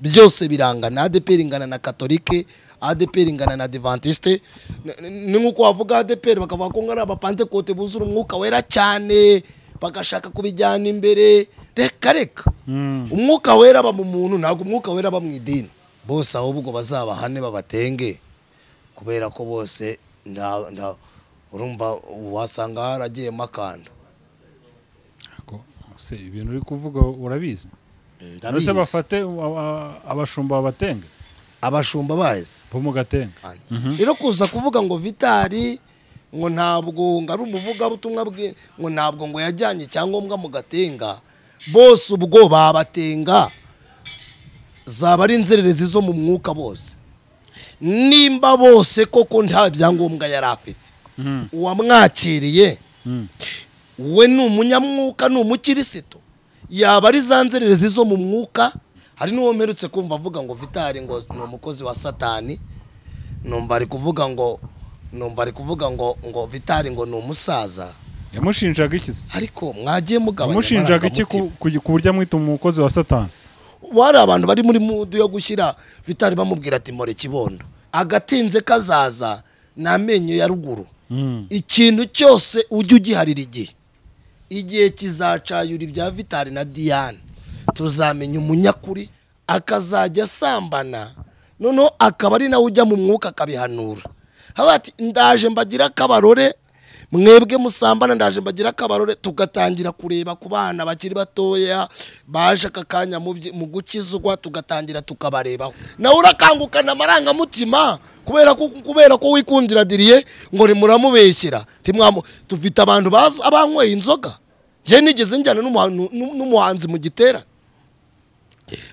Byose birangana. ADEPR ingana na Katolike, ADEPR ingana na Adventiste. Ni nkuko wavuga ADEPR bakavuga ko ngari abapantekote buzura umwuka wera cyane, bagashaka kubijyana imbere. Reka reka. Umwuka wera ba mu muntu, ntabwo umwuka wera ba mu idini. Bose ahubwo bazabahane babatenge, kubera ko bose nta urumva wasanga haragiye makanda. Se ibintu uri kuvuga urabizi? Ndabizi. Bafate abashumba babatenge. Abashumba baheze bo mu Gatenga. Rero kuza kuvuga ngo Vitali ngo ntabwo ngo ari umuvuga butumwa bwe, ngo ntabwo ngo yajyanye cyangombwa mu Gatenga, bose ubwo babatenga zaba ari inzererezi zo mu mwuka bose. Nimba bose koko nta byangombwa yari afite, uwamwakiriye we ni umunyamwuka, ni umukirisitu, yaba ari za nzererezi zo mu mwuka. Hari n'uwo mperutse kumva avuga ngo Vitali ngo ni umukozi wa Satani, numva ari kuvuga ngo Vitali ngo ni umusaza. Yamushinjaga iki se? Ariko mwagiye mugabanya. Yamushinjaga iki ku buryo amwita umukozi wa Satani? Wari abantu bari muri mudu yo gushyira Vitali bamubwira ati more kibondo, agatinze kazaza n'amenyo ya ruguru. Ikintu cyose ujye ugiharira igihe, igihe kizacayura ibya Vitali na Diane, tuzamenya umunyakuri akazajya asambana, noneho akaba ari nawe ujya mu mwuka akabihanura. Haba ati ndaje mbagira akabarore, mwebwe musambana, ndaje mbagira akabarore. Tugatangira kureba ku bana bakiri batoya baje aka kanya mu gukizwa, tugatangira tukabarebaho. Nawe urakangukana amarangamutima kubera ko wikundira Diriye ngo nimuramubeshyira. Tufite abantu bazi abanyweye inzoga. Njye nigeze njyana n'umuhanzi mu gitera,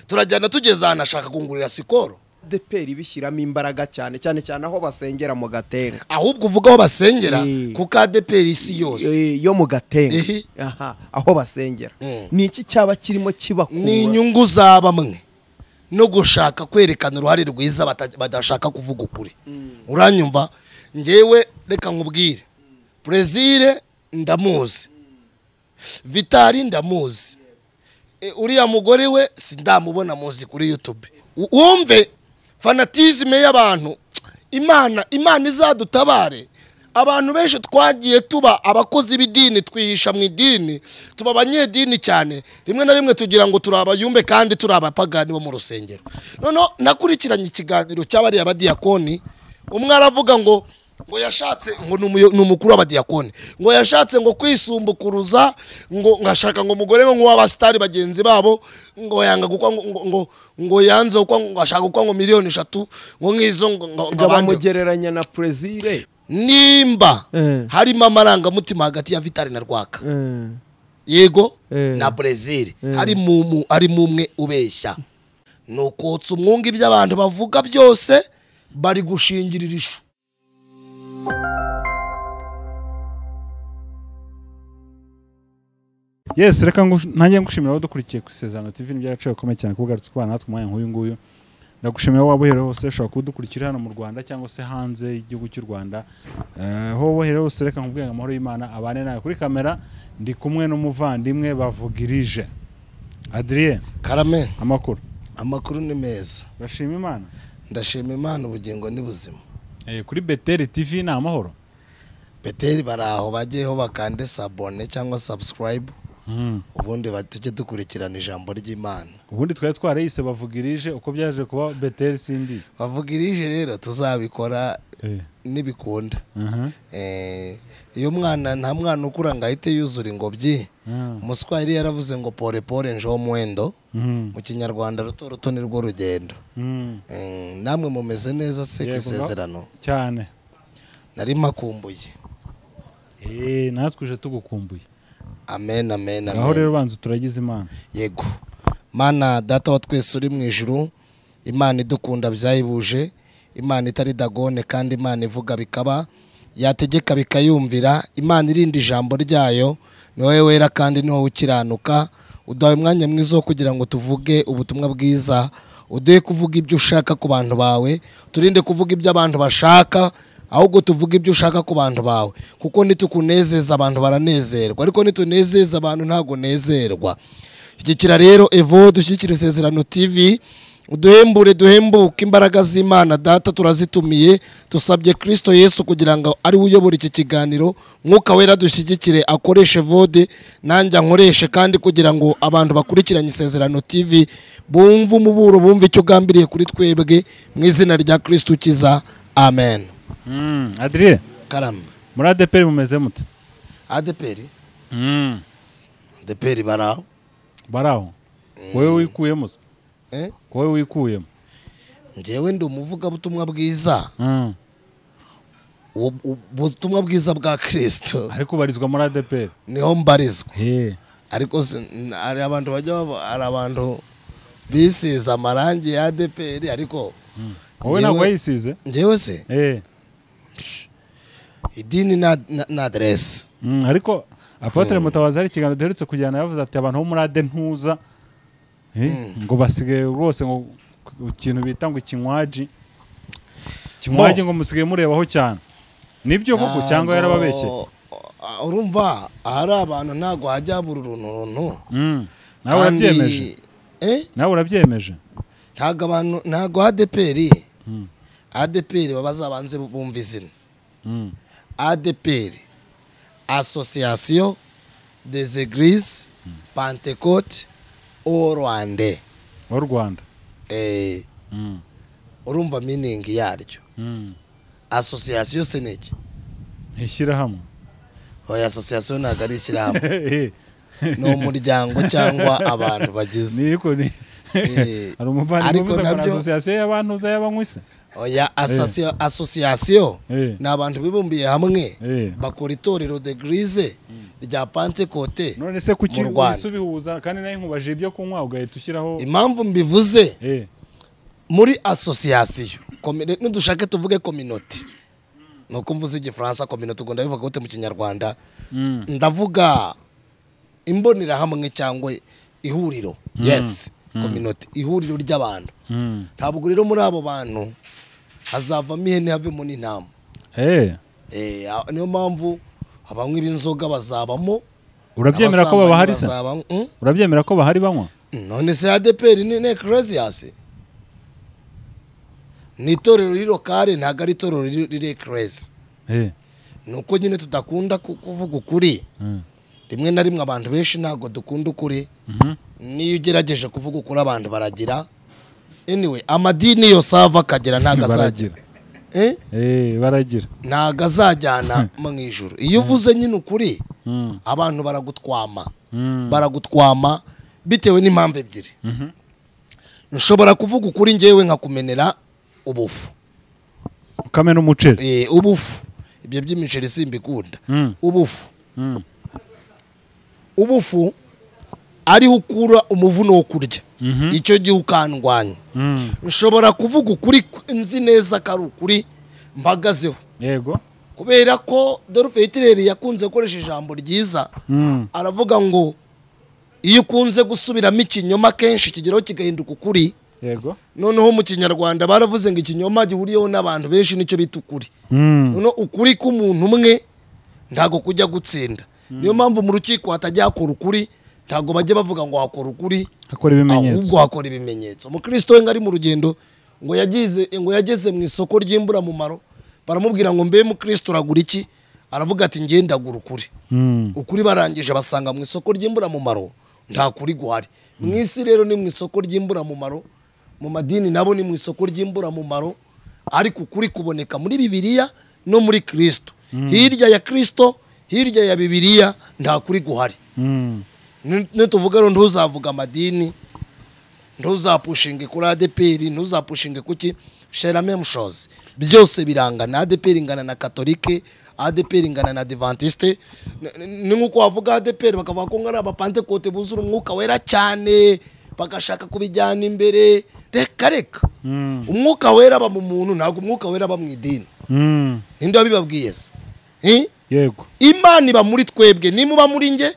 turajyana tugeze ahantu ashaka kungurira sikoro. ADEPR bishyiramo imbaraga cyane cyane cyane aho basengera mu Gatenga. Ahubwo uvuga aho basengera kuko ADEPR isi yose yo mu Gatenga, aha aho basengera ni iki cyaba kirimo kibakura? Ni inyungu za bamwe no gushaka kwerekana uruhare rwiza badashaka kuvuga ukuri. Uranyumva? Njyewe reka nkubwire, Brezil ndamuzi, Vitali ndamuzi, uriya mugore we sindamubona, muzi kuri YouTube. Wumve fanatisme y'abantu. Imana izadutabare. Abantu benshi twagiye tuba abakozi b'idini, twihisha mu idini, tuba abanyedini cyane, rimwe na rimwe tugira ngo turi abayumbe kandi turi abapagani bo mu rusengero. Noneho nakurikiranye ikiganiro cy'abariya badiyakoni, umwe aravuga ngo yashatse ngo ni umukuru w'abadiyakoni, ngo yashatse ngo kwisumbukuruza, ngo ngashaka ngo umugore ngo w'abasitari bagenzi babo, ngo yanga gukwa ngo yanze gukwa ngo ashaka gukwa ngo 3 miliyoni ngo ngizo ngo bamugereranya na Prezire. Nimba harimo amarangamutima hagati ya Vitali na Rwaka, yego na Brezil, harimo umwe ubeshya. Nukotsa umwunga ibyo abantu bavuga byose bari gushingirira ishu. Yes, reka nanjye ngushimira abadukurikiye ku Isezerano TV, ni by'agaciro gakomeye cyane kugarutse kubana natwe umwanya nk'uyu nguyu. Ndagushimira waba uhereye hose, ushobora kudukurikira hano mu Rwanda cyangwa se hanze y'igihugu cy'u Rwanda. Aho uhereye hose reka nkubwire ngo amahoro y'Imana abane nawe. Kuri kamera ndi kumwe n'umuvandimwe Bavugirije Adrien. Karame. Amakuru? Amakuru ni meza. Ndashima Imana. Ndashima Imana, ubugingo ni buzima. Kuri Beteri TV ni amahoro. Beteri baraho bagiyeho bakande s'abonner cyangwa subscribe, ubundi tujye dukurikirana ijambo ry'Imana. Ubundi twari twarayise Bavugirije, uko byaje kuba Beteri simbizi. Bavugirije rero tuzabikora nibikunda. Iyo mwana nta mwana ukura ngo ahite yuzura ingobyi. Umuswahili yaravuze ngo pole pole njo mwendo, mu Kinyarwanda ruto ruto ni rwo rugendo. Namwe mumeze neza se ku Isezerano? Cyane. Nari makumbuye. Natwe uje tugukumbuye. Amen, amen, amen. Aho rero banza turagize Imana. Yego. Mana data wa twese uri mu ijuru, Imana idukunda byayibuje, Imana itari dagone kandi Imana ivuga bikaba, yategeka bikayumvira, Imana irinda ijambo ryayo, ni wowe wera kandi ni wowe ukiranuka. Uduhaye umwanya mwiza wo kugira ngo tuvuge ubutumwa bwiza, uduhe kuvuga ibyo ushaka ku bantu bawe, turinde kuvuga ibyo abantu bashaka, ahubwo tuvuge ibyo ushaka ku bantu bawe, kuko nitukunezeza abantu baranezerwa, ariko nitunezeza abantu ntago nezerwa. Shyigikira rero Evo, dushyigikire Isezerano TV, Uduhembure duhembuke imbaraga z'Imana Data turazitumiye, tusabye Kristo Yesu kugira ngo ari we uyobora iki kiganiro, Mwuka Wera dushyigikire, akoreshe vode nanjye nkoreshe, kandi kugira ngo abantu bakurikiranye Isezerano TV bumve umuburo, bumve icyo ugambiriye kuri twebwe, mu izina rya Kristo ukiza, amen. Adrien Karame, muri ADPR mumeze mute? ADPR? ADPR baraho. Baraho. Wowe wikuyemo se? Wowe wikuyemo? Njyewe ndi umuvugabutumwa bwiza. Ubutumwa bwiza bwa Kristo. Ariko barizwa muri ADPR. Niho mbarizwa. Ariko ari abantu bajya ari abantu bisize amarangi ya ADPR, ariko wowe ntabwo wayisize? Njyewe se? Idini na adresse. Ariko Apotre Mutabazi hari ikiganiro duherutse kujyana, yavuze ati abantu bo muri ADE ntuza ngo basigaye rwose ngo ikintu bita ngo ikinywaji ngo musigaye murebaho cyane. Nibyo koko cyangwa yarababeshye? Urumva ahari abantu ntago hajya buri runtu. Nawe urabyemeje? Nawe urabyemeje? Ntago abantu ntago ADPR ADPR babazabanze bumva izina. ADPR, Association des Églises Pentecôte au Rwanda. Au Rwanda. Urumva meaning yaryo. Association seneke. Ishyirahamwe. Oya, association ntago ari ishyirahamwe. Ni umuryango cyangwa abantu bagize. Niko ni. Hari umuvandimwe uvuze ngo association y'abantu z'abanywi se. Oya, association ni abantu bibumbiye hamwe bakora itorero d'église rya Pentecôte. None se kuki usubihuza kandi nayo nkubaje ibyo kunywa ugahita ushyiraho? Impamvu mbivuze muri association nudushake tuvuge communauté, nuko mvuze igifaransa communauté ubwo ndabivuga gute mu Kinyarwanda? Ndavuga imbonerahamwe cyangwa ihuriro. Yes, communauté, ihuriro ry'abantu. Ntabwo rero muri abo bantu hazavamo ihene havemo n'intama. Niyo mpamvu abanywi b'inzoga bazabamo. Urabyemera ko bahari se? Urabyemera ko bahari banywa? None se ADPR ni ecclesias? Ni itorero riri lokale, ntabwo ari itorero riri ecclesi. Nuko nyine tudakunda kuvuga ukuri. Rimwe na rimwe abantu benshi ntabwo dukunda ukuri. Niyo ugerageje kuvuga ukuri abantu baragira. Anyway, amadini yose ava akagera ntago azagira. Baragira. Ntago azajyana mu ijuru. Iyo uvuze nyine ukuri, abantu baragutwama. Baragutwama bitewe n'impamvu ebyiri. Nshobora kuvuga ukuri njyewe nkakumenera ubufu. Ukamena umuceri. Ubufu. Ibyo by'imiceri simbikunda. Ubufu. Ubufu ari ukura umuvuno wo kurya. Icyo gihe ukandwanya. Nshobora kuvuga ukuri nzi neza ko ari ukuri mbagazeho. Yego. Kubera ko Adolf Hitler yakunze gukoresha ijambo ryiza, aravuga ngo iyo ukunze gusubiramo ikinyoma kenshi kigeraho kigahinduka ukuri. Yego. Noneho mu Kinyarwanda baravuze ngo ikinyoma gihuriyeho n'abantu benshi nicyo bita ukuri. Noneho ukuri k'umuntu umwe ntago kujya gutsinda. Niyo mpamvu mu rukiko hatajya hakora ukuri, ntago bajya bavuga ngo hakora ukuri, hakora ibimenyetso. Ahubwo hakora ibimenyetso. Umukristo we ngari mu rugendo ngo yageze mu isoko ry'imburamumaro, baramubwira ngo mbe mukristo uragura iki? Aravuga ati ngiye ndagura ukuri. Ukuri barangije basanga mu isoko ry'imburamumaro nta kuri guhari. Mu isi rero ni mu isoko ry'imburamumaro, mu madini nabo ni mu isoko ry'imburamumaro, ariko ukuri kuboneka muri Bibiliya no muri Kristo. Hirya ya Kristo, hirya ya Bibiliya nta kuri guhari. Nituvuga rero ntuzavuga amadini, ntuzapushinge kuri ADPR, ntuzapushinge kuki, c'est la même chose. Byose birangana. ADPR ingana na Catholique, ADPR ingana na Adventiste. Ni nkuko wavuga ADPR bakavuga ko ngari abapantekote buzura umwuka wera cyane, bagashaka kubijyana imbere. Reka reka. Umwuka wera aba mu muntu, ntabwo umwuka wera aba mu idini. Ninde wabibabwiye se? Yego. Imana iba muri twebwe, nimuba muri nge,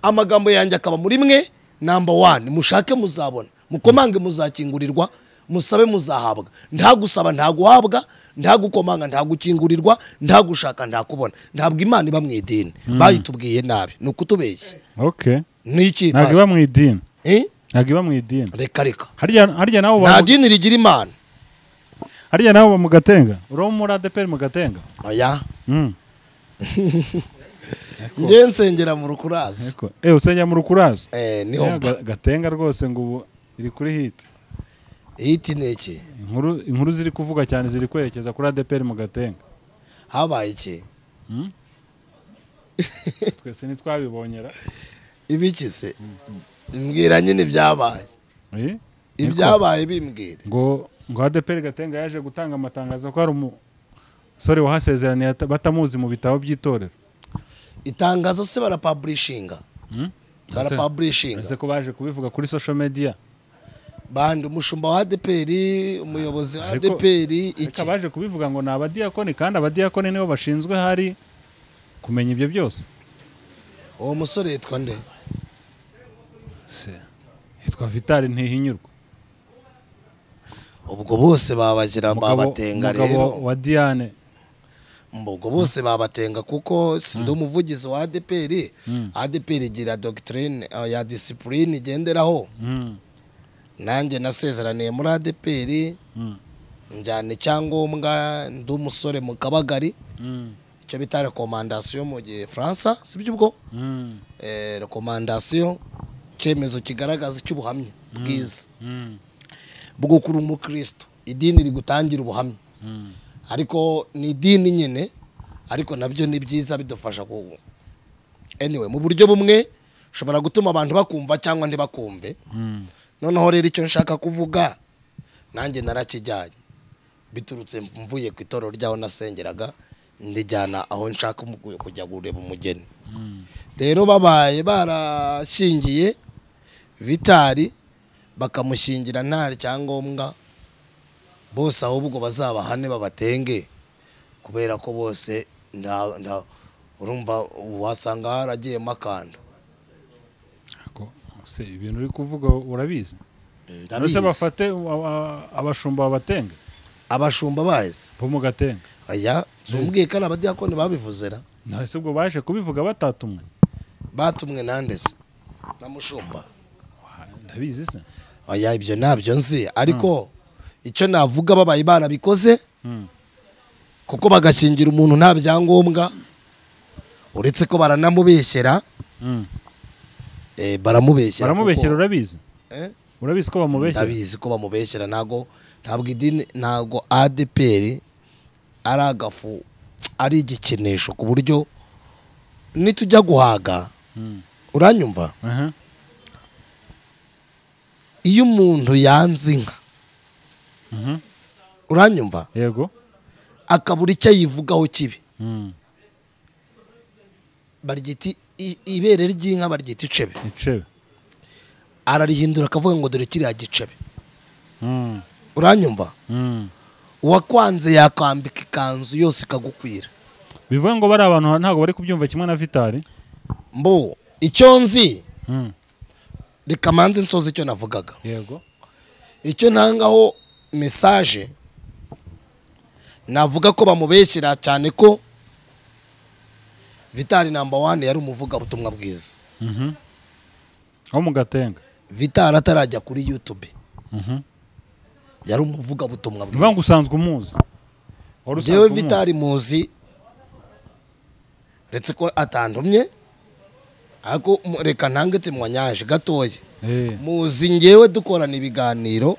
amagambo yanjye akaba muri mwe. Number 1, mushake muzabona, mukomange muzakingurirwa, musabe muzahabwa. Nta gusaba nta guhabwa, nta gukomanga nta gukingurirwa, nta gushaka nta kubona. Ntabwo Imana iba mu idini. Bayitubwiye nabi, ni ukutubeshya. Okay. Niki ntabwo iba mu idini. Ntabwo iba mu idini. Reka reka. Harya nawe nta dini rigira Imana. Harya nawe mu Gatenga. Uri muri ADEPR mu Gatenga? Oya. Njye nsengera mu Rukurazo. Usengera mu Rukurazo? Niho mba. Gatenga rwose ngo ubu iri kuri hit. Hit ni iki? Inkuru ziri kuvuga cyane ziri kwerekeza kuri ADEPR mu Gatenga. Habaye iki? Twese ntitwabibonyera. Ibiki se? Mbwira nyine ibyabaye. Ibyabaye bimbwire. Ngo ADEPR Gatenga yaje gutanga amatangazo ko hari umusore wahasezeraniye batamuzi mu bitabo by'itorero. Itangazo se barapublishinga. Barapublishinga. Ese ko baje kubivuga kuri social media? Bandi umushumba wa ADEPR, umuyobozi wa ADEPR iki? Baje kubivuga ngo ni abadiyakoni, kandi abadiyakoni nibo bashinzwe hari kumenya ibyo byose. Uwo musore yitwa nde? Se yitwa Vital Ntihinyurwa. Ubwo bose babagira babatenga rero. Umugabo wa Diane. Ubwo bose babatenga kuko sindi umuvugizi wa ADEPR. ADEPR igira doctrine ya discipline igenderaho. Nanjye nasezeraniye muri ADEPR, njyana icyangombwa ndi umusore mu Kabagari. Icyo bita recommandation mu Gifaransa, sibyo ubwo? Recommandation, cyemezo kigaragaza cy'ubuhamya bwiza bwo kuri umukristo. Idini rigutangira ubuhamya, ariko ni idini nyine, ariko nabyo ni byiza bidufasha ku anyway mu buryo bumwe ushobora gutuma abantu bakumva cyangwa ntibakumve. Noneho rero icyo nshaka kuvuga nanjye narakijyanye biturutse mvuye ku itorero ryaho nasengeraga, ndijyana aho nshaka kujya kureba umugeni. Rero babaye barashyingiye Vitali bakamushyingira nta cyangombwa, bose ahubwo bazabahane babatenge, kubera ko bose urumva wasanga haragiyemo akantu. Se ibintu uri kuvuga urabizi? Ndabizi. Bafate abashumba babatenge? Abashumba baheze bo mu Gatenga. Oya, zumbwiye kandi abadiyakoni babivuzera. Nahise ubwo baje kubivuga batatumwe. Batumwe nande se? Na mushumba. Ndabizi se. Oya, ibyo nabyo nzi, ariko icyo navuga babaye barabikoze kuko bagashyingira umuntu nta byangombwa, uretse ko baranamubeshyera. Baramubeshyera. Baramubeshyera urabizi? Urabizi ko bamubeshyera? Ndabizi ko bamubeshyera. Ntago ntabwo idini, ntago ADEPR ari agafu, ari igikinisho ku buryo nitujya guhaga. Uranyumva? Iyo umuntu yanze inka, uranyumva? Yego. Akabura icyo ayivugaho kibi, baryita ibere ry'inka, baryita icebe. Icebe. Ararihindura akavuga ngo dore kiriya gicebe. Uranyumva? Uwakwanze yakwambika ikanzu yose ikagukwira. Bivuga ngo bari abantu ntago bari kubyumva kimwe na Vitali. Mbo icyo nzi, reka manze nsoze icyo navugaga. Yego. Icyo ntangaho message navuga ko bamubeshyira cyane ko Vitali number 1 yari umuvuga butumwa bwiza. Aho mu Gatenga. Vitali atarajya kuri YouTube. Yari umuvuga butumwa bwiza. Bivuga ngo usanzwe umuzi. Jewe Vitali muzi, retse ko atantumye, ariko reka ntangetse mwanyaje gatoya. Muzi ngewe dukorana ibiganiro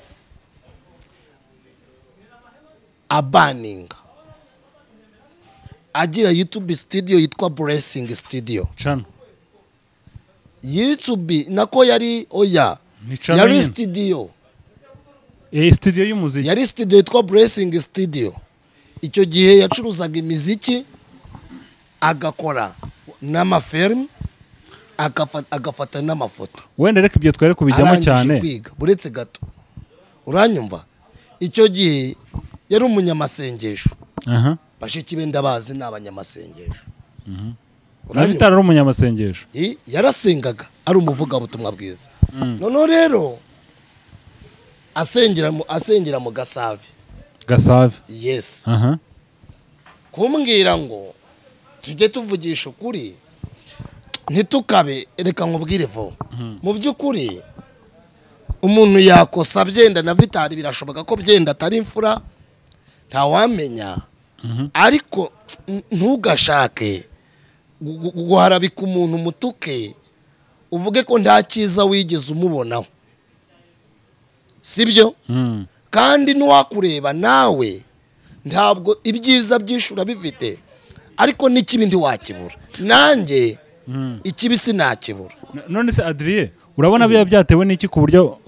abaninga. Agira YouTube studio yitwa Blessing Studio. Channel. YouTube nako yari oya. Yari studio. Studio y'umuziki. Yari studio yitwa Blessing Studio. Icyo gihe yacuruzaga imiziki, agakora n'amafilm, agafata n'amafoto. Wenda reka ibyo twere kubijyamo cyane. Kwiga buretse gato. Uranyumva? Icyo gihe yari umunyamasengesho. Bashiki be ndabazi ni abanyamasengesho. Na Vitali ari umunyamasengesho. Yarasengaga ari umuvuga butumwa bwiza. Noneho rero asengera mu Gasave. Gasave. Yes. Kumbwira ngo tujye tuvugisha ukuri, ntitukabe, reka nkubwire vuba. Mu by'ukuri Umuntu yakosa byenda na Vitali birashoboka ko byenda atari imfura, ntawamenya. Ariko ntugashake guharabika umuntu mutuke uvuge ko nta cyiza wigeze umubonaho, sibyo? Kandi n'uwakureba nawe ntabwo ibyiza byinshi urabifite, ariko n'ikibi ntiwakibura. Nanjye ikibi sinakibura. None se Adrien, urabona biba byatewe n'iki ku buryo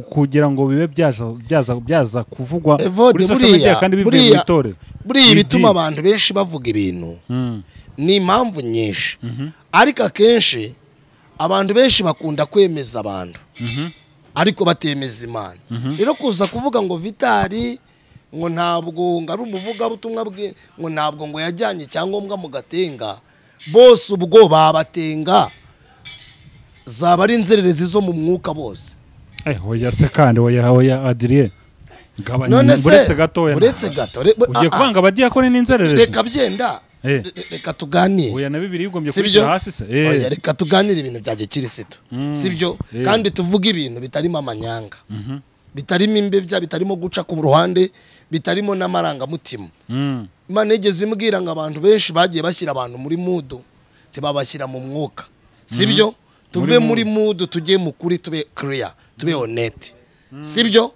kugira ngo bibe byaza kuvugwa kuri social media kandi bivuye mu itorero? Buriya bituma abantu benshi bavuga ibintu ni impamvu nyinshi, ariko akenshi abantu benshi bakunda kwemeza abantu ariko batemeza Imana. Rero kuza kuvuga ngo Vitali ngo ntabwo ngo ari umuvugabutumwa bwe, ngo ntabwo ngo yajyanye icyangombwa mu Gatenga, bose ubwo babatenga zaba ari inzererezi zo mu mwuka bose. Oya se kandi oya Adrien, gabanya uretse gatoya, uretse gato ugiye kubanga abadiyakoni n'inzererezi. Reka byenda, reka tuganire. Oya na Bibiliya igombye kubishyira hasi se. Oya reka tuganire ibintu bya gikirisitu, sibyo? Kandi tuvuge ibintu bitarimo amanyanga, bitarimo imbebya, bitarimo guca ku ruhande, bitarimo n'amarangamutima. Imana yigeze imbwira ngo abantu benshi bagiye bashyira abantu muri mudu ntibabashyira mu mwuka, sibyo? Tuve muri mudu tujye mu kuri, tube clear, tube honest, sibyo?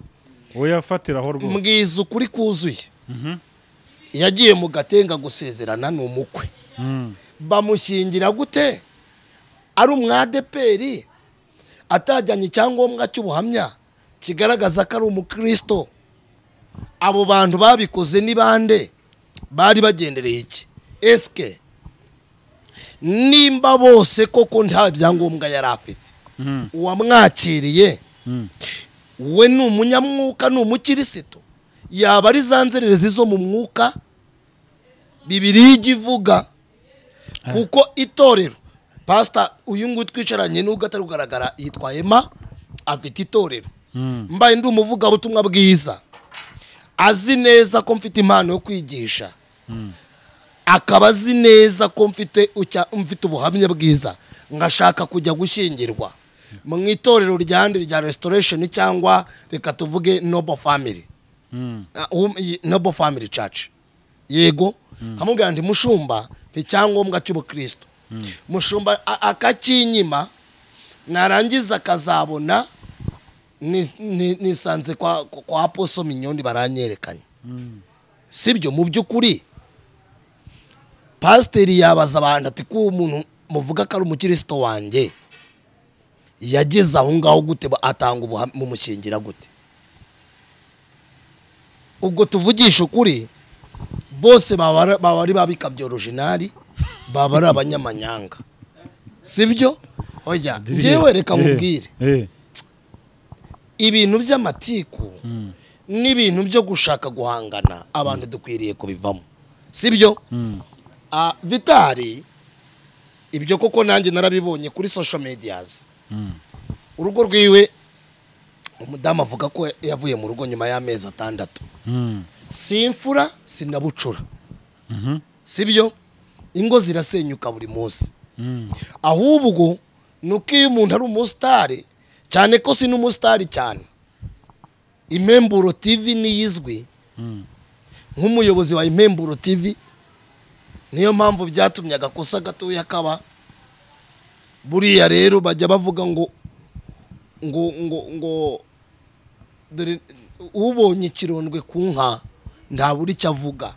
Oya fatiraho rwose, mbwiza ukuri kuzuye. Yagiye mu Gatenga gusezerana ni umukwe, bamushyingira gute ari umwadeperi atajyanye icyangombwa cy'ubuhamya kigaragaza ko ari umukristo? Abo bantu babikoze ni bande? Bari bagendereye iki? Eske nimba bose koko nta byangombwa yari afite, uwamwakiriye we ni umunyamwuka, ni umukirisitu, yaba ari za nzererezi zo mu mwuka Bibiliya ivuga? Kuko itorero, pastor uyu nguyu twicaranye nubwo atari kugaragara yitwa Emma, afite itorero. Mbaye ndi umuvugabutumwa bwiza, azi neza ko mfite impano yo kwigisha, akaba azi neza ko mfite ubuhamya bwiza, ngashaka kujya gushyingirwa mu itorero ryandi rya Restoration cyangwa reka tuvuge Noble Family, Noble Family Church, yego, nkamubwira nti mushumba icyangombwa cy'ubukristo, mushumba akakinyima, narangiza akazabona nisanze kwa Apostle Mignoni baranyerekanye, sibyo? Mu by'ukuri pasiteri yabaza abantu ati ko umuntu muvuga ko ari umukristo wanjye yageze aho ngaho gute, atanga mumushyingira gute? Ubwo tuvugisha ukuri, bose baba ari babikabye originali, baba ari abanyamanyanga, sibyo? Oya njyewe reka nkubwire, ibintu by'amatiku n'ibintu byo gushaka guhangana abantu dukwiriye kubivamo, sibyo? Vitali ibyo koko nanjye narabibonye kuri social medias. Urugo rwiwe umudamu avuga ko yavuye mu rugo nyuma y'amezi 6. Si imfura sinabucura, sibyo? Ingo zirasenyuka buri munsi. Ahubwo nuko iyo umuntu ari umusitari cyane, ko si n'umusitari cyane, Impemburo TV niyizwi nk'umuyobozi wa Impemburo TV, niyo mpamvu byatumye agakosa gatoya kaba. Buriya rero bajya bavuga ngo ngo ngo ngo dore ubonye ikirondwe ku nka ntabura icyo avuga,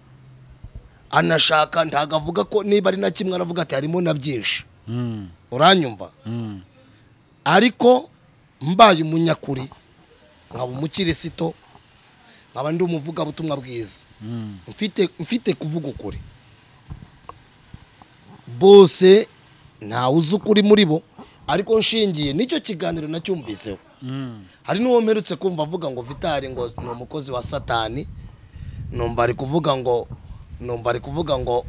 anashaka ntagavuga ko niba ari na kimwe aravuga ati harimo na byinshi. Uranyumva? Ariko mbaye umunyakuri, nkaba umukirisito, nkaba ndi umuvugabutumwa bwiza, mfite kuvuga ukuri, bose ntawe uzi ukuri muri bo, ariko nshingiye nicyo kiganiro nacyumviseho. Hari n'uwo mperutse kumva avuga ngo Vitali ngo ni umukozi wa Satani, numva ari kuvuga ngo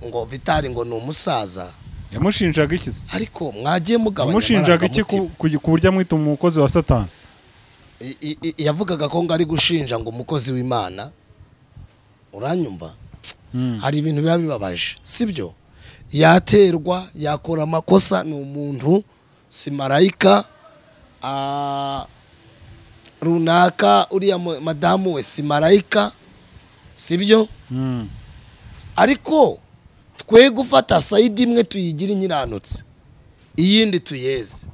ngo Vitali ngo ni umusaza. Yamushinjaga iki se? Ariko mwagiye mugabanya, yamushinjaga iki ku buryo amwita umukozi wa Satani? Yavugaga ko ngo ari gushinja ngo umukozi w'Imana. Uranyumva? Hari ibintu biba bibabaje, sibyo? Yaterwa, yakora amakosa, ni umuntu, si marayika. Runaka uriya madamu we si marayika, sibyo? Ariko twe gufata side imwe tuyigira inyiranutse, iyindi tuyeze.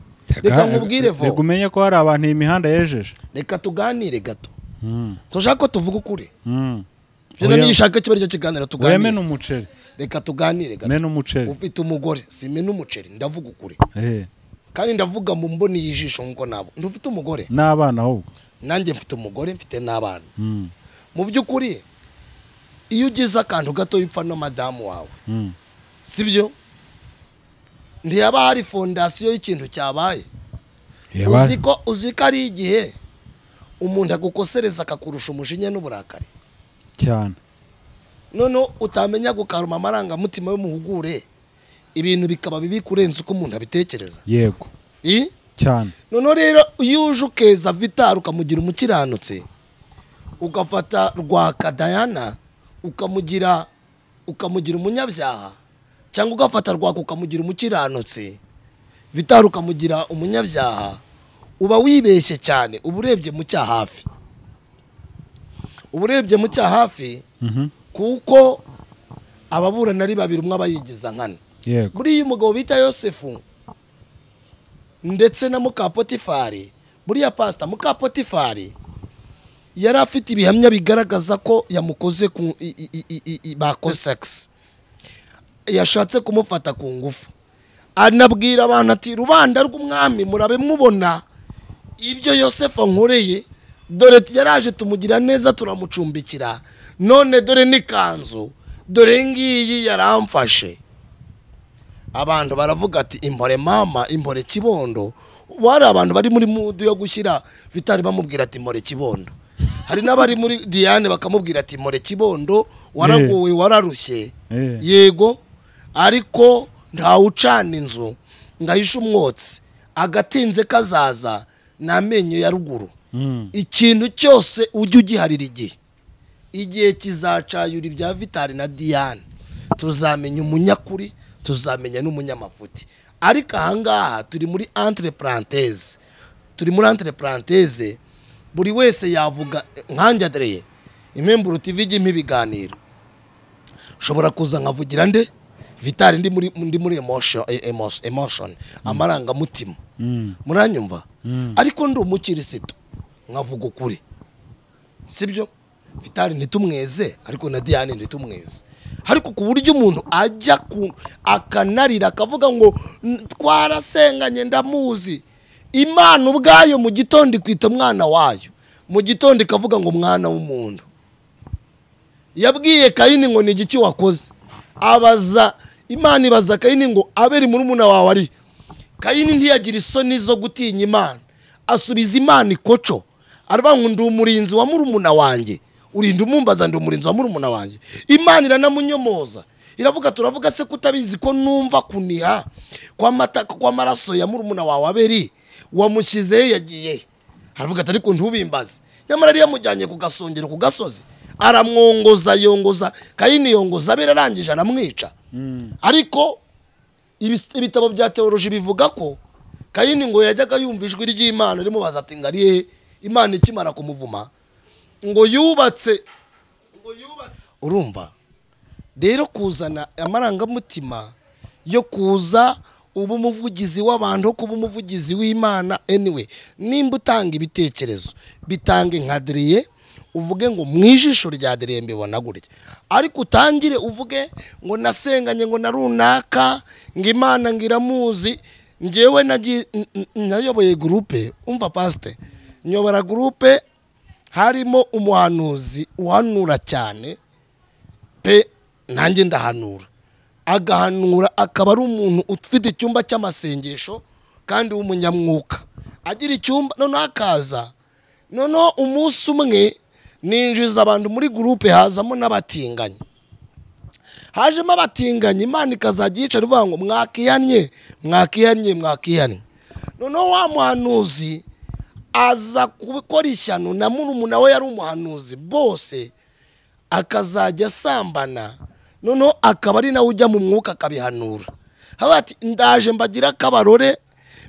Reka nkubwire vo, reka umenye ko hari abantu iyi mihanda yejeje. Reka tuganire gato. Tushaka ko tuvuga ukuri. Byo nishaka kiba aricyo kiganiro tuganire. Wemena umuceri. Reka tuganire gato. Mena umuceri. Ufite umugore, si mena umuceri, ndavuga ukuri. Kandi ndavuga mu mboni y'ijisho nkuko nabo. Ndufite umugore. N'abana ahubwo. Nanjye mfite umugore, mfite n'abana. Mu by'ukuri iyo ugize akantu gato yipfa no madamu wawe. Sibyo? Ntiyaba hari fondasiyo y'ikintu cyabaye. Uziko ari igihe umuntu agukosereza akakurusha umujinya n'uburakari cyane. None utamenya gukaruma amarangamutima y'umuhugure, ibintu bikaba bibi kurenza uko umuntu abitekereza. Yego. Cyane. None rero iyo uje ukeza Vital ukamugira umukiranutse, ugafata Rwaka Diana ukamugira umunyabyaha, cyangwa ugafata Rwaka ukamugira umukiranutse, Vital ukamugira umunyabyaha, uba wibeshye cyane. Uba urebye mu cyahafi, uba urebye mu cyahafi, kuko ababurana ari babiri, umwe abayigiza nkana. Buriya umugabo bita Yosefu ndetse na muka Potifari, buriya pastor muka Potifari yari afite ibihamya bigaragaza ko yamukoze ku bakoze sex, yashatse kumufata ku ngufu. Anabwira abantu ati rubanda rw'umwami murabe mubona ibyo Yosefu ankoreye, dore yaraje tumugira neza turamucumbikira, none dore n'ikanzu, dore ngiyi yaramfashe. Abantu baravuga ati impore mama, impore kibondo. Wari abantu bari muri mudu yo gushyira Vitali bamubwira ati impore kibondo. Hari n'abari muri Diane bakamubwira ati impore kibondo, waragowe wararushye. Yego, ariko ntawucana inzu ngahisha umwotsi, agatinze kazaza n'amenyo ya ruguru. Ikintu cyose ujye ugiharira igihe, igihe kizacayura ibya Vitali na Diane, tuzamenya umunyakuri, tuzamenya n'umunyamafuti. Ariko ahangaha turi muri entre parenthèse, turi muri entre parenthèse, buri wese yavuga nkanjye Adrien, Impemburo TV ijya impa ibiganiro, ushobora kuza nkavugira nde Vitali ndi muri emotion, amarangamutima. Muranyumva? Ariko ndi umukirisitu nkavuga ukuri, sibyo? Vitali ntitumweze, ariko na Diane ntitumweze. Ariko ku buryo umuntu ajya akanarira akavuga ngo twarasenganye ndamuzi, Imana ubwayo mu gitondo ikwita umwana wayo, mu gitondo ikavuga ngo mwana w'umuntu. Yabwiye Kayini ngo ni igiki wakoze, abaza Imana ibaza Kayini ngo aberi murumuna wawe ari. Kayini ntiyagira isoni zo gutinya Imana, asubiza Imana ikoco, aravuga ngo ndi umurinzi wa murumuna wanjye, urinda umumbaza ndi umurinzi wa murumuna wanjye. Imana iranamunyomoza, iravuga turavuga se kutabizi ko numva kuniha kw'amaraso ya murumuna wawe Abeli wamushyize yagiye. Aravuga ati ariko ntubimbaze. Nyamara yari yamujyanye ku gasongero ku gasozi, aramwongoza yongoza Kayini yongoza Abeli, arangije aramwica. Ariko ibitabo bya teoloji bivuga ko Kayini ngo yajyaga yumva ijwi ry'Imana rimubaza ati ngari he? Imana ikimara kumuvuma ngo yubatse, Urumva rero kuzana amarangamutima yo kuza uba umuvugizi w'abantu, kuba umuvugizi w'Imana. Anyway, nimba utanga ibitekerezo bitange nka Adrien, uvuge ngo mu ijisho rya Adrien mbibona gutya, ariko utangire uvuge ngo nasenganye ngo na runaka ngo Imana ngiramuzi. Njyewe nayoboye groupe, umva pastor, nyobora groupe harimo umuhanuzi uhanura cyane pe, nanjye ndahanura, agahanura akaba ari umuntu ufite icyumba cy'amasengesho kandi w'umunyamwuka, agira icyumba. None akaza, none umunsi umwe ninjiza abantu muri groupe, hazamo n'abatinganyi, hajemo abatinganyi, Imana ikazajya yicara ivuga ngo mwakihannye, mwakihannye, mwakihannye. None wa muhanuzi aza gukora ishyano na murumuna we yari umuhanuzi, bose akazajya asambana, noneho akaba ari nawe ujya mu mwuka akabihanura. Haba ati ndaje mbagira akabarore,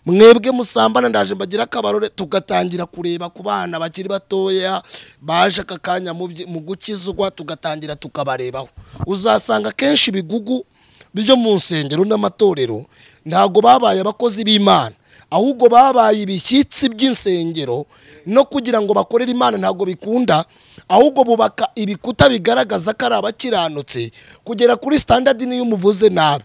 Mwebwe musambana ndaje mbagira akabarore. Tugatangira kureba ku bana bakiri batoya baje aka kanya mu gukizwa, tugatangira tukabarebaho. Uzasanga kenshi ibigugu byo mu nsengero n'amatorero ntago babaye abakozi b'Imana, ahubwo babaye ibishyitsi by'insengero, no kugira ngo bakorere Imana ntago bikunda, ahubwo bubaka ibikuta bigaragaza ko ari abakiranutse kugera kuri standard. Niyo umuvuze nabi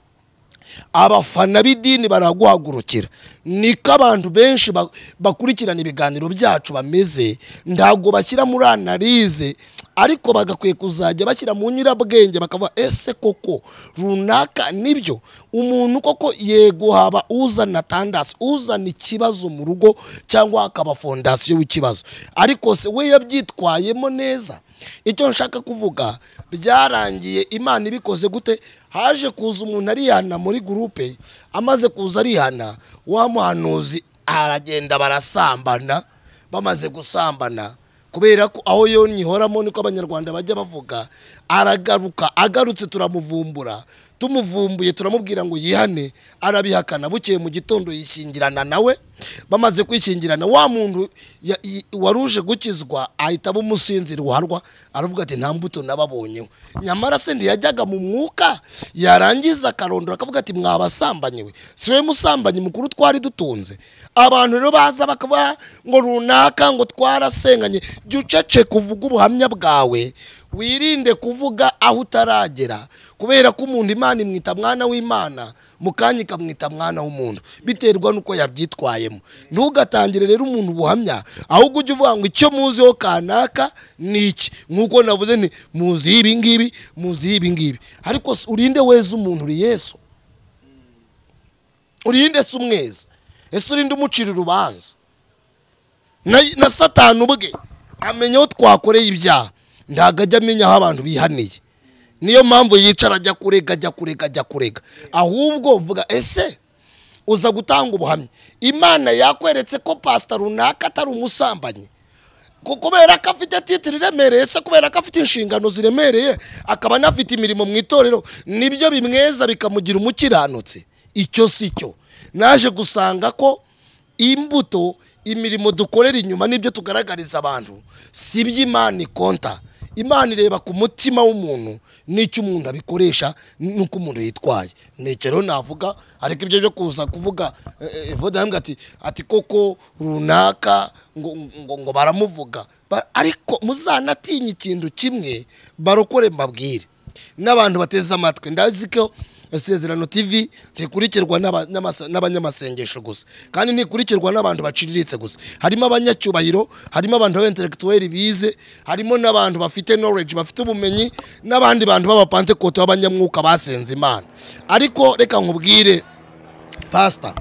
abafana b'idini baraguhagurukira. Niko abantu benshi bakurikirana ibiganiro byacu bameze, ntago bashyira muri analyse, ariko bagakwiye kuzajya bashyira mu nyurabwenge bakavuga ese koko runaka nibyo umuntu koko yego haba uzana tandasi, uzana ikibazo mu rugo cyangwa akaba fondasiyo w'ikibazo, ariko se we yabyitwayemo neza. Icyo nshaka kuvuga, byarangiye Imana ibikoze gute? Haje kuza umuntu arihana muri groupe, amaze kuza arihana, wa muhanuzi aragenda barasambana. Bamaze gusambana, kubera ko aho yonyi ihoramo niko abanyarwanda bajya bavuga, aragaruka. Agarutse turamuvumbura, tumuvumbuye turamubwira ngo yihane, arabihakana. Bukeye mu gitondo yishyingirana nawe. Bamaze kwishyingirana, wa muntu waruje gukizwa ahita aba umusinzira uharwa, aravuga ati nta mbuto nababonyeho. Nyamara se ntiyajyaga mu mwuka, yarangiza akarondora akavuga ati mwabasambanyiwe, si we musambanyi mukuru twari dutunze. Abantu rero baza bakavuga ngo runaka ngo twarasenganye. Jya uceceka uvuge ubuhamya bwawe, wirinde kuvuga aho utaragera, kubera ko umuntu Imana imwita mwana w'Imana, mu kanya ikamwita mwana w'umuntu, biterwa nuko yabyitwayemo. Ntugatangire rero umuntu ubuhamya, ahubwo ujye uvuga ngo icyo muziho kanaka ni iki, nkuko navuze nti muzi ibi ngibi, muzi ibi ngibi. Ariko urinde weza umuntu uri Yesu, urinde se umweza, ese urinde umucira urubanza. Na Satani ubwe amenya aho twakoreye ibyaha, ntago ajya amenya aho abantu bihaniye. Niyo mpamvu yicara ajya kurega, ajya kurega, ajya kurega. Ahubwo vuga ese uza gutanga ubuhamya, Imana yakweretse ko pastor runaka atari umusambanyi, kubera ko afite titire iremereye, se kubera ko afite inshingano ziremereye, akaba anafite imirimo mu itorero, nibyo bimweza bikamugira umukiranutsi. Icyo si cyo. Naje gusanga ko imbuto, imirimo dukorera inyuma nibyo tugaragariza abantu, si iby'Imana ikonta. Imana ireba ku mutima w'umuntu n'icyo umuntu abikoresha n'uko umuntu yitwaye. Nicyo rero navuga, ariko ibyo byo kuza kuvuga Evode yambwiye ati koko runaka ngo baramuvuga, ariko muzanatinye ikintu kimwe, barokore mbabwire n'abantu bateze amatwi. Ndazi ko Isezerano TV ntikurikirwa n'abanyamasengesho gusa, kandi ntikurikirwa n'abantu baciriritse gusa. Harimo abanyacyubahiro, harimo abantu b'intellectuel bize, harimo n'abantu bafite knowledge, bafite ubumenyi, n'abandi bantu b'abapantekote b'abanyamwuka basenze Imana. Ariko reka nkubwire pastor,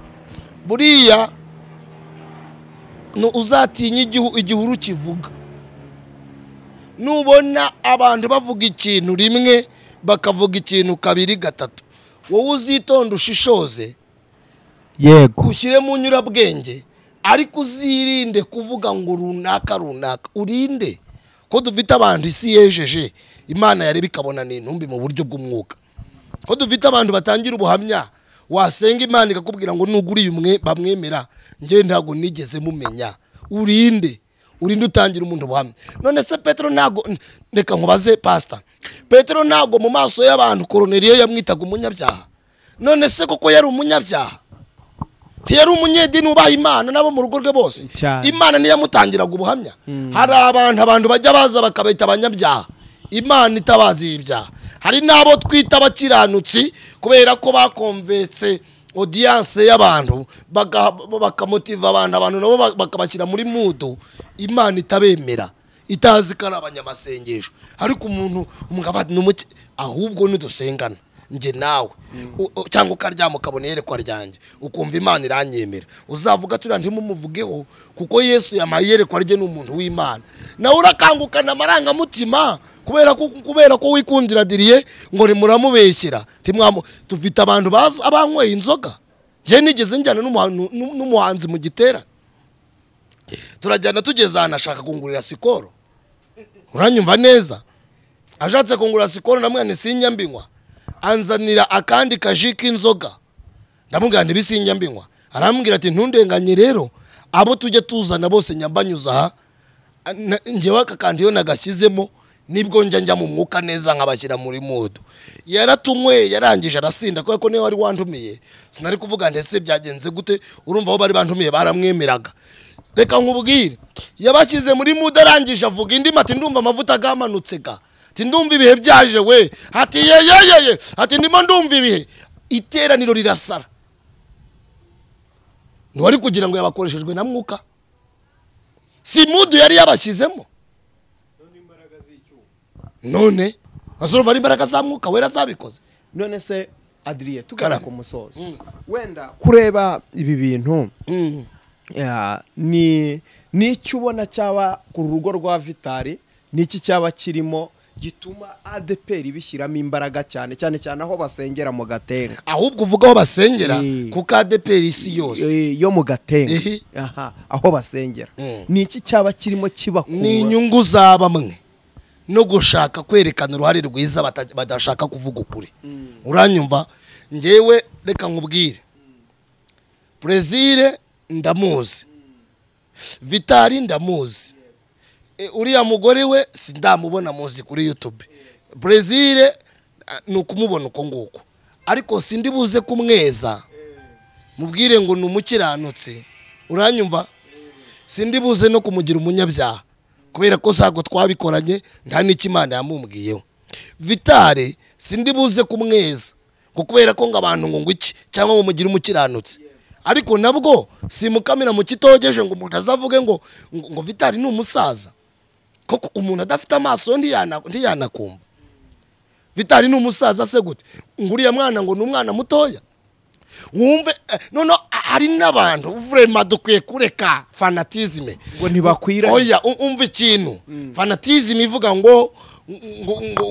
buriya uzatinye igihuru kivuga. Nubona abantu bavuga ikintu rimwe, bakavuga ikintu kabiri gatatu, wowe uzitonda ushishoze, yego ushyire mu nyurabwenge, ariko uzirinde kuvuga ngo runaka runaka. Urinde ko dufite abantu isi yejeje, Imana yareba ikabona ni intumbi mu buryo bw'umwuka. Ko dufite abantu batangira ubuhamya, wasenga Imana ikakubwira ngo nuguriye umwe bamwemera, njye ntago nigeze mumenya. Urinde, urinde utangira umuntu ubuhamya. None se Petero ntago, reka nkubaze pastor, Petero ntago mu maso y'abantu Koroneliyo yamwitaga umunyabyaha. None se koko yari umunyabyaha? Ntiyari umunyedini ubaha Imana nabo mu rugo rwe bose? Imana niyamutangiraga ubuhamya. Hari abantu bajya baza bakabita abanyabyaha, Imana itabazi ibyaha. Hari nabo twita abakiranutsi kubera ko bakonvetse audience y'abantu, bakamotiva abantu nabo bakabashyira muri mudu, Imana itabemera, itazi ko ari abanyamasengesho. Ariko umuntu umugabo n'umuke, ahubwo nidusengana nge nawe cyangwa ukaryama ukabona iyerekwa ryanjye ukumva Imana iranyemera, uzavuga turiya ntimumuvugeho kuko Yesu yamaye iyerekwa rye, ni umuntu w'Imana. Nawe urakangukana amarangamutima kubera ko wikundira diriye ngo nimuramubeshyira. Tufite abantu bazi abanyweye inzoga. Njye nigeze njyana n'umuhanzi mu gitera, turajyana tugeze ahantu ashaka kungurira sikoro, uranyumva neza, ashatse kungurira sikoro namwe sinya mbinywa, anzanira akandi kaji k'inzoga, ndamubwira nti bisinya mbinywa, Arambwira ati ntundenganye rero abo tujye tuzana bose nyambanyuza aha, njyewe aka kandi iyo nagashyizemo nibwo njya mu mwuka neza nkabashyira muri mood. Yaratunyweye yarangije arasinda, kubera ko niwe wari wantumiye sinari kuvuga ndetse byagenze gute. Urumva aho bari bantumiye baramwemeraga. Reka nkubwire, yabashyize muri mood arangije avuga indi ati ndumva amavuta agamanutse ga, ati ndumva ibihe byaje we, ati yeyeyeye, ati ndimo ndumva ibihe. Iteraniro rirasara. Ntiwari kugira ngo yabakoreshejwe na mwuka, si mood yari yabashyizemo. None azurumva ari imbaraga za mwuka wera zabikoze. None se Adrien, tugana ku musozo, wenda kureba ibi bintu ni icyo ubona cyaba ku rugo rwa Vitali, niki cyaba kirimo gituma ADPR bishyiramo imbaraga cyane cyane cyane aho basengera mu Gatenga? Ahubwo uvuga aho basengera kuko ADPR isi yose yo mu Gatenga, aha aho basengera niki cyaba kirimo kibakura? Ni inyungu za bamwe no gushaka kwerekana uruhare rwiza badashaka kuvuga ukuri. Uranyumva? Njyewe reka nkubwire, Plaisir ndamuzi, Vitali ndamuzi, uriya mugore we sindamubona muzi kuri YouTube. Plaisir ni ukumubona uko nguko, ariko sindi buze kumweza mubwire ngo ni umukiranutsi. Uranyumva? Sindi buze no kumugira umunyabyaha kubera ko sago twabikoranye nta n'ikimana yamumbwiyeho. Vitali sindi buze kumweza ngo kubera ko ngo abantu ngo iki cyangwa ngo mugire umukiranutsi, ariko nabwo simukamira mu kitogeje ngo umuntu azavuge ngo ngo Vitali ni umusaza, koko umuntu adafite amaso ntiyanakumva. Vitali ni umusaza se gute? Nguriya mwana ngo ni umwana mutoya. Wumve no hari n'abantu vraiment dukwiye kureka fanatisme ngo ntibakwira. Oya, umva ikintu fanatisme ivuga ngo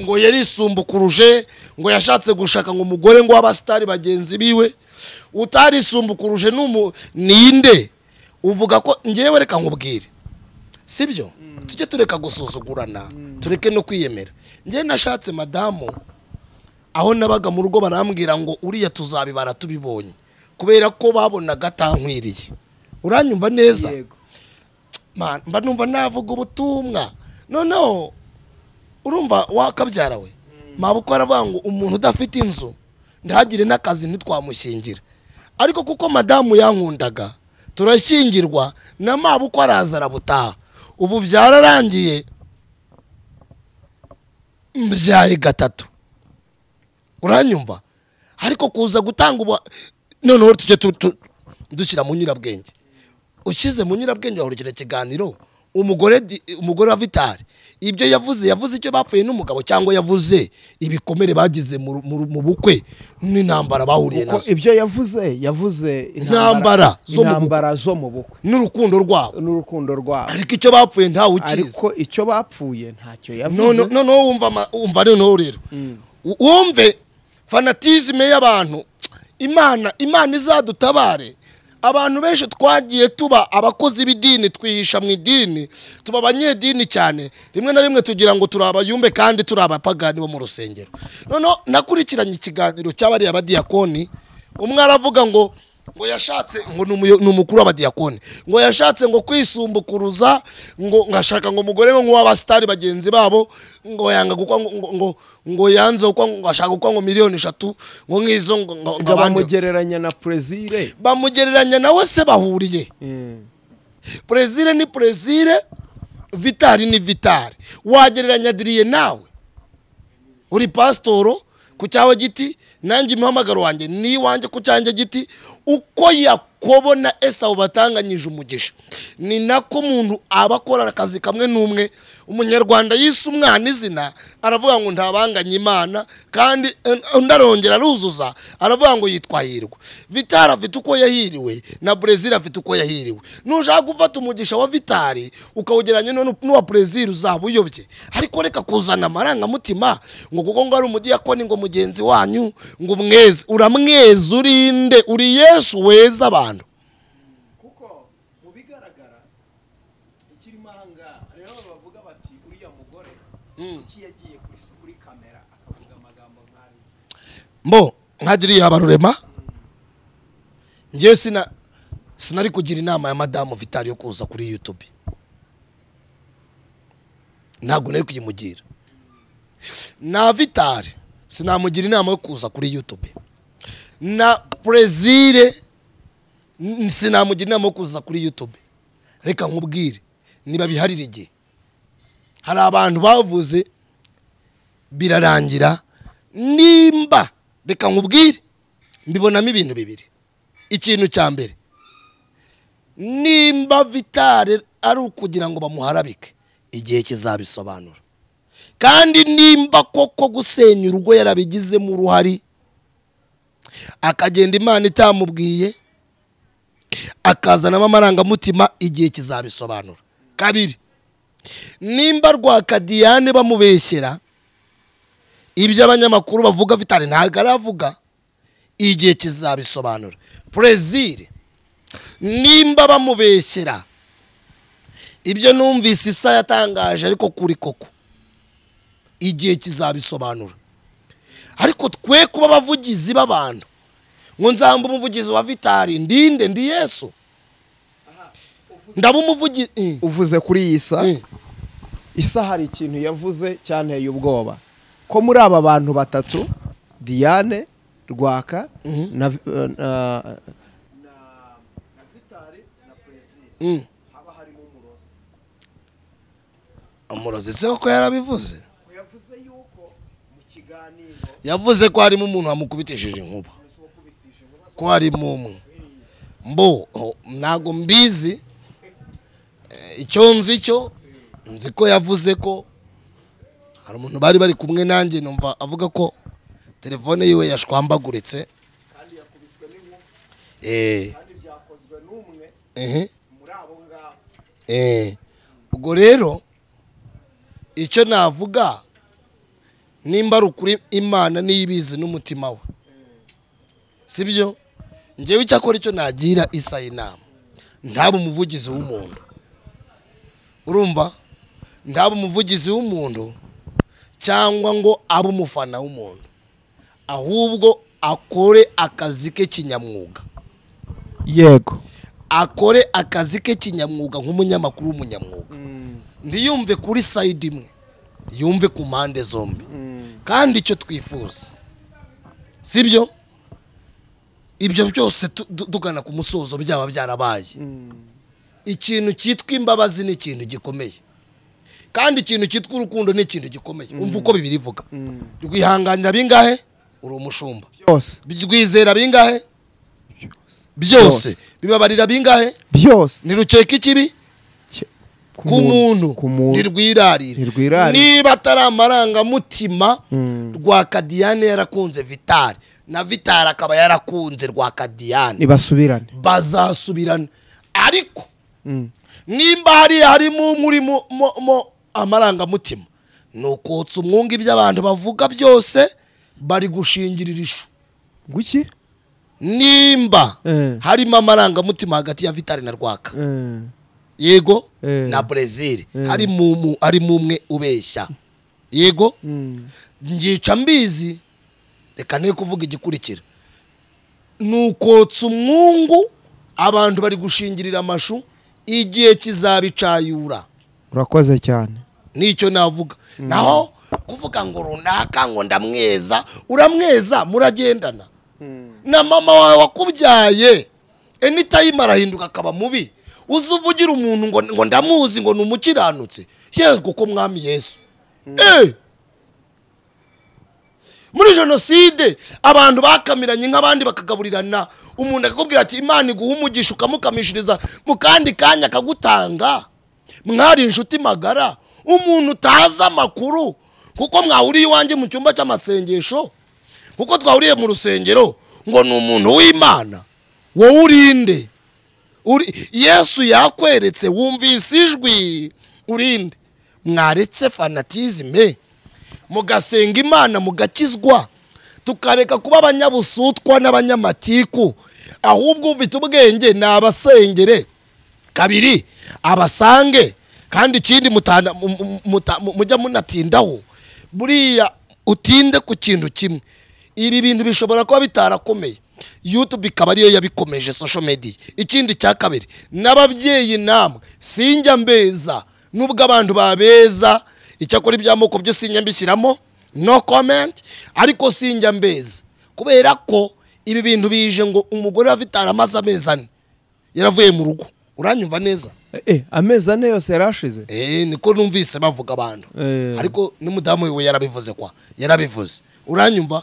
ngo yarisumbukuruje, ngo yashatse gushaka ngo umugore ngo w'abastari bagenzi biwe. Utarisumbukuruje ninde uvuga ko ngewe? Reka nkubwire, sibyo? Tujye tureka gusuzugurana, tureke no kwiyemera. Ngewe nashatse madamu aho nabaga mu rugo barambwira ngo uriya tuzabibara tubibonye, kubera ko babonaga atankwiriye. Uranyumva neza? Mba numva navuga ubutumwa. Noneho urumva wakabyara we mabukora aravuga ngo umuntu udafite inzu ndahagire n'akazi ntitwamushyingira, ariko kuko madamu yankundaga turashyingirwa na mabukwa araza arabutaha. Ubu byararangiye mbyaye gatatu. Uranyumva? Ariko kuza gutanga ubu noneho tujye dushyira mu nyurabwenge. Ushyize mu nyurabwenge wahurikira ikiganiro, umugore wa Vitali ibyo yavuze, yavuze icyo bapfuye n'umugabo cyangwa yavuze ibikomere bagize mu bukwe n'intambara bahuriye nazo? Ibyo yavuze intambara zo mu bukwe n'urukundo rwabo, ariko icyo bapfuye ntawe ukizi. Ariko icyo bapfuye ntacyo yavuze. Noneho wumva noneho rero wumve fanatisme y'abantu. Imana izadutabare. Abantu benshi twagiye tuba abakozi b'idini, twihisha mu idini, tuba abanyedini cyane, rimwe na rimwe tugira ngo turi abayumbe kandi turi abapagani bo mu rusengero. Noneho nakurikiranye ikiganiro cy'abariya abadiyakoni, umwe aravuga ngo yashatse ngo ni umukuru w'abadiyakoni, ngo yashatse ngo kwisumbukuruza, ngo ngashaka ngo umugore ngo w'abastari bagenzi babo, ngo yanga gukwa ngo yanze gukwa ngo ashaka gukwa ngo 3,000,000 ngo ngizo ngo bamugereranya na Plaisir. Bamugereranya nawe se bahuriye? Plaisir ni Plaisir, Vitali ni Vitali. Wagereranya Adrien nawe uri pastoro ku cyawe giti, nanjye umuhamagaro wanjye ni wanjye ku cyanjye giti. Uko Yakobo na Esawu batanganyije umugisha, ni nako umuntu abakora akazi kamwe n'umwe. Umunyarwanda yise umwana izina aravuga ngo ntabanganye Imana, kandi ndarongera aruzuza aravuga ngo yitwa Hirwa. Vitali afite uko yahiriwe na Plaisir afite uko yahiriwe. Nushaka gufata umugisha wa Vitali ukawugeranya n'uwa Plaisir uzaba uyobye. Ariko reka kuzana amarangamutima ngo kuko ngo ari umudiyakoni ngo mugenzi wanyu ngo umweze. Uramweze urinde? Uri Yesu weza abantu. Kuko mu bigaragara ikirimo ahanga rero bavuga bati uriya mugore iki yagiye kuri kamera akavuga amagambo nkari mbo nkagiriye abarurema. Ngiye sina Sinari kugira inama ya madamu Vitali yo kuza kuri YouTube, ntabwo nari kuyimugira. Na Vitali sinamugira inama yo kuza kuri YouTube, na Prezire sinamugira inama yo kuza kuri YouTube. Reka nkubwire, niba biharira igihe, hari abantu bavuze birarangira. Nimba reka nkubwire, mbibonamo ibintu bibiri. Ikintu cya mbere, nimba Vitali ari ukugira ngo bamuharabike, igihe kizabisobanura. Kandi nimba koko gusenya urugo yarabigizemo uruhari, akagenda Imana itamubwiye, akazanamo amarangamutima, igihe kizabisobanura. Kabiri, nimba Rwakadiyane bamubeshyera ibyo abanyamakuru bavuga Vitali ntabwo aravuga, igihe kizabisobanura. Prezire nimba bamubeshyera ibyo numvise isa yatangaje ariko kuri koko, igihe kizabisobanura. Ariko twe kuba abavugizi b'abantu, ngo nzamba umuvugizi wa Vitali, ndinde ndi Yesu, ndaba umuvugizi. Uvuze kuri Isa, Isa hari ikintu yavuze cyanteye ubwoba, ko muri aba bantu batatu, Diane, Rwaka na Vitali na Prezire, haba harimo umurozi. Umurozi se ko yarabivuze? Yavuze yuko mu kiganiro yavuze ko harimo umuntu wamukubitishije inkuba, ko harimo umwe. Mbo ntago mbizi, icyo nzi cyo nzi ko yavuze ko hari umuntu bari kumwe nanjye, numva avuga ko telefone yiwe yashwambaguritse kandi yakubiswe n'inkuba, kandi byakozwe n'umwe muri abo ngabo. Ubwo rero icyo navuga, nimba ari ukuri Imana niyibizi n'umutima we, sibyo? Njyewe icyakora icyo nagira Isa inama, ntaba umuvugizi w'umuntu. Urumva, ntaba umuvugizi w'umuntu cyangwa ngo abe umufana w'umuntu, ahubwo akore akazi ke kinyamwuga. Yego, akore akazi ke kinyamwuga nk'umunyamakuru w'umunyamwuga. Ntiyumve kuri side imwe, yumve ku mpande zombi. Kandi icyo twifuza, sibyo? Ibyo byose tugana ku musozo byaba byarabaye. Ikintu cyitwa imbabazi ni ikintu gikomeye, kandi ikintu cyitwa urukundo ni ikintu gikomeye. Umva uko Bibiliya ivuga, rwihanganira bingahe? Uri umushumba. Byose. Rwizera bingahe? Byose. Bibabarira bingahe? Byose. Ntirukeka ikibi ku muntu, ntirwirarira. Niba atari amarangamutima, Rwakadiyane yarakunze Vitali, na Vitali akaba yarakunze Rwakadiyane, nibasubirane, bazasubirana. Ariko nimba hari harimo muri mo amarangamutima, nukotsa umwunga ibyo abantu bavuga byose bari gushingirira ishu. Guki? Nimba harimo amarangamutima hagati ya Vitali na Rwaka, yego, na Brezil, harimo umwe ubeshya, yego, ngica mbizi, reka ne kuvuga igikurikira. Nukotsa umwungu abantu bari gushingirira amashu, igihe kizabicayura. Urakoze cyane, nicyo navuga. Naho kuvuga ngo runaka ngo ndamweza, uramweza muragendana na mama wawe wakubyaye, anytime arahinduka akaba mubi. Uzuvugira umuntu ngo ndamuzi ngo numukiranutse, yego ko mwami Yesu. Muri jenoside abantu bakamiranye nk'abandi bakagaburirana, umuntu akakubwira ati Imana iguha umugisha, ukamukamishiriza mu kandi kanya akagutanga. Mwari inshuti magara, umuntu utazi amakuru, kuko mwahuriye iwanjye mu cyumba cy'amasengesho, kuko twahuriye mu rusengero, ngo ni umuntu w'Imana. Wowe urinde? Yesu yakweretse, wumvise ijwi, urinde? Mwaretse fanatisme, mugasenga Imana mugakizwa, tukareka kuba abanyabusutwa n'abanyamatiku, ahubwo ufite ubwenge nabasengere. Kabiri, abasange. Kandi ikindi mujya munatindaho, buriya utinde ku kintu kimwe. Ibi bintu bishobora kuba bitarakomeye. YouTube ikaba ariyo yabikomeje social media. Ikindi cya kabiri, n'ababyeyi namwe sinjya mbeza, nubwo abantu babeza, icyakora iby'amoko byo sinjya mbishyiramo, no comment, ariko sinjya mbeza kubera ko ibi bintu bije ngo umugore wa Vitali amaze amezi 4 yaravuye mu rugo. Uranyumva neza? Amezi 4 yose yarashize. Niko numvise bavuga abantu. Ariko n'umudamu we yarabivuze kwa. Yarabivuze. Uranyumva?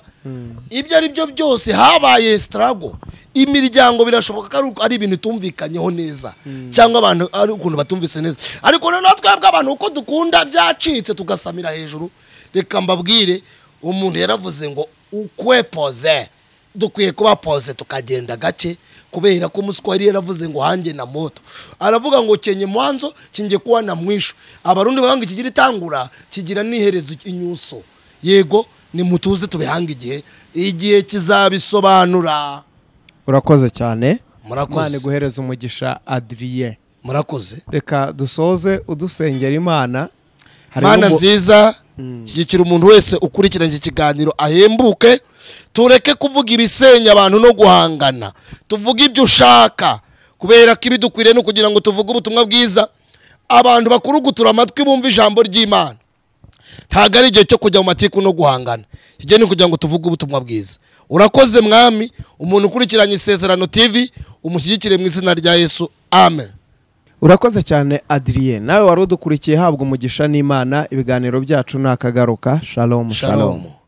Ibyo ari byo byose habaye struggle. Imiryango birashoboka ko ari ibintu tumvikanyeho neza cyangwa abantu ari ukuntu batumvise neza. Ariko noneho twebwe abantu uko dukunda byacitse tugasamira hejuru. Reka mbabwire, umuntu yaravuze ngo ukwepoze, dukwiye kuba pose tukagenda gake, kubera ko umuswahili yaravuze ngo hange na moto, aravuga ngo kenye mwanzo kinge kuwa na mwisho. Abarundi banga kigira itangura kigira niherezo inyuso. Yego ni mutuze tubihanga igihe, igihe kizabisobanura. Urakoze cyane. Murakoze. Imana iguhereze umugisha Adrien. Murakoze. Reka dusoze udusengera Imana. Mana nziza, shyigikira umuntu wese ukurikiranye iki kiganiro ahembuke. Tureke kuvuga ibisenya abantu no guhangana, tuvuge ibyo ushaka, kubera ko ibidukwiriye no kugira ngo tuvuge ubutumwa bwiza, abantu bakurugutura amatwi bumva ijambo ry'Imana. Ntago ari igihe cyo kujya mu matiku no guhangana, igihe ni kugira ngo tuvuge ubutumwa bwiza. Urakoze mwami, umuntu ukurikiranye Isezerano TV umushyigikire mu izina rya Yesu, amen. Urakoze cyane Adrien, nawe wari udukurikiye, habwa umugisha n'Imana. Ibiganiro byacu nakagaruka. Shalom, shalom.